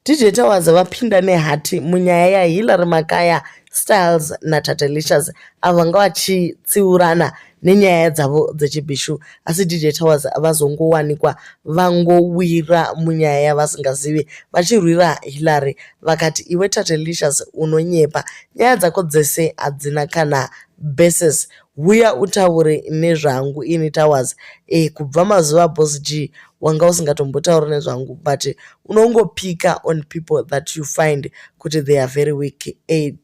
DJ Towers vapinda nehati munyaya yaHillary Makaya, Styles naTatelicious avo vanga vachitsiurana nenyaya dzavo dzechibhishu asi DJ Towers vazongowanikwa vangowira munyaya yavasingazivi vachirwira Hillary vakati iwe Tatelicious unonyepa nyaya dzako dzese hadzina kana basis huya utaure nezvangu ini Towers kubva mazuva Boss G wanga usingatombotauri nezvangu but unongopika on people that you find kuti they are very weak.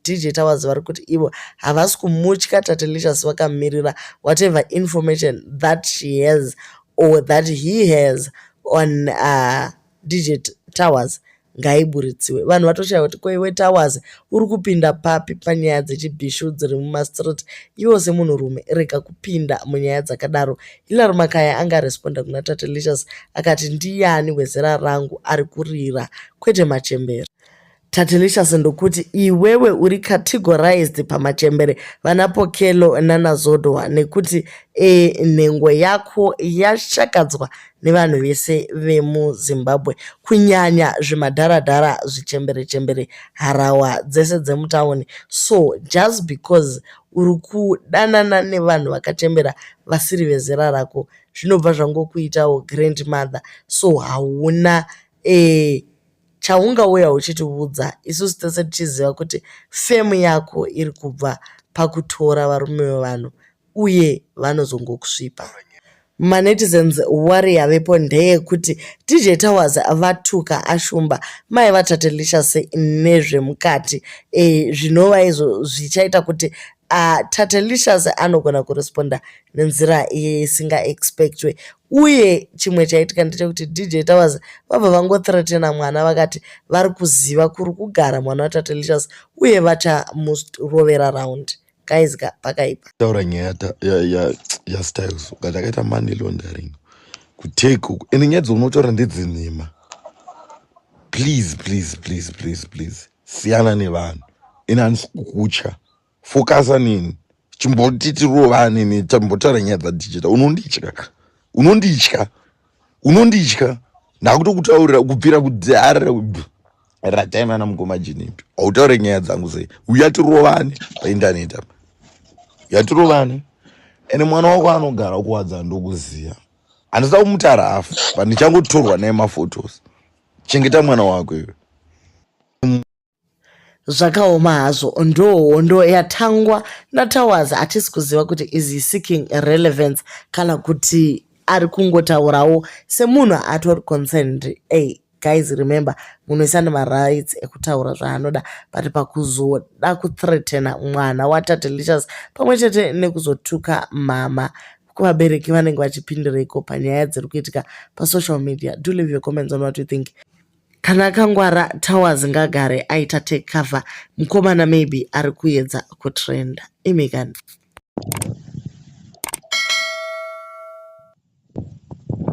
DJ Towers vari kuti ivo havasi kumutya Tatelicious vakamirira whatever information that she has or that he has on DJ Towers ngaiburitsiwe. Vanhu vatoshaya kuti ko iwe Towers uri kupinda papi panyaya dzechibhishu dziri mumastreet iwo semunhurume rega kupinda munyaya dzakadaro. Hillary Makaya anga aresponda kuna Tatelicious akati ndiyani wezera rangu ari kurira kwete machembere. Tatelicious ndokuti iwewe uri categorized pamachembere vana Pokelo nanaZodwa nekuti nhengo yako yashakadzwa nevanhu vese vemuZimbabwe kunyanya zvimadharadhara zvichembere chembere harawa dzese dzemutauni. So just because uri kudanana nevanhu vakachembera vasiri vezera rako zvinobva zvangokuitawo grandmother so hauna chaungauya uchitiudza isusu tese tichiziva kuti fame yako iri kubva pakutora varume vevanhu uye vanozongokusvipa. Manetizens worry yavepo ndeyekuti DJ Towers vatuka ashumba mai vaTatelicious nezvemukati zvinova izvo zvichaita kuti Tatelicious anogona kuresponda nenzira isingaexpectwe uye chimwe chaitika ndechekuti DJ Towers vabva vangothreatena mwana vakati vari kuziva kuri kugara mwana waTatelicious uye vachamurovera round. Guys ka pakaipa. Taura nyaya yaStyles ukati akaita money laundering kutake uku ende nyaya dzaunotaura ndedzenhema. Please, please, please, please, please, siyana nevanhu. Ine handisi kukutya, fokasa neni, chimboti tirovane neni, tambotaura nyaya dzadigital. Unonditya, unonditya, unonditya. Ndakutokutaurira kubvira kudhara rataimana mukoma Jinipi, hautaure nyaya dzangu sei? Uya tirovane paindaneti apa, yatirovane. Ende mwana wako anogara kuwadza ndokuziya, handisida kumutara afa but ndichangotorwa naye maphotos. Chengeta mwana wako iwe. Zvakaoma hazvo, ndo hondo yatangwa naTowers. Hatisi kuziva kuti is he seeking relevance kana kuti ari kungotaurawo semunhu atori concerned. Hey guys, remember munhu wese ane marights ekutaura zvaanoda but pakuzoda kuthreatena mwana waTatelicious pamwe chete nekuzotuka mama, kuvabereki vanenge vachipindireiko panyaya dziri kuitika pasocial media? Do leave your comments on what you think. Kana akangwara Towers ngagare aita take cover mukomana, maybe ari kuedza kutrenda imikani.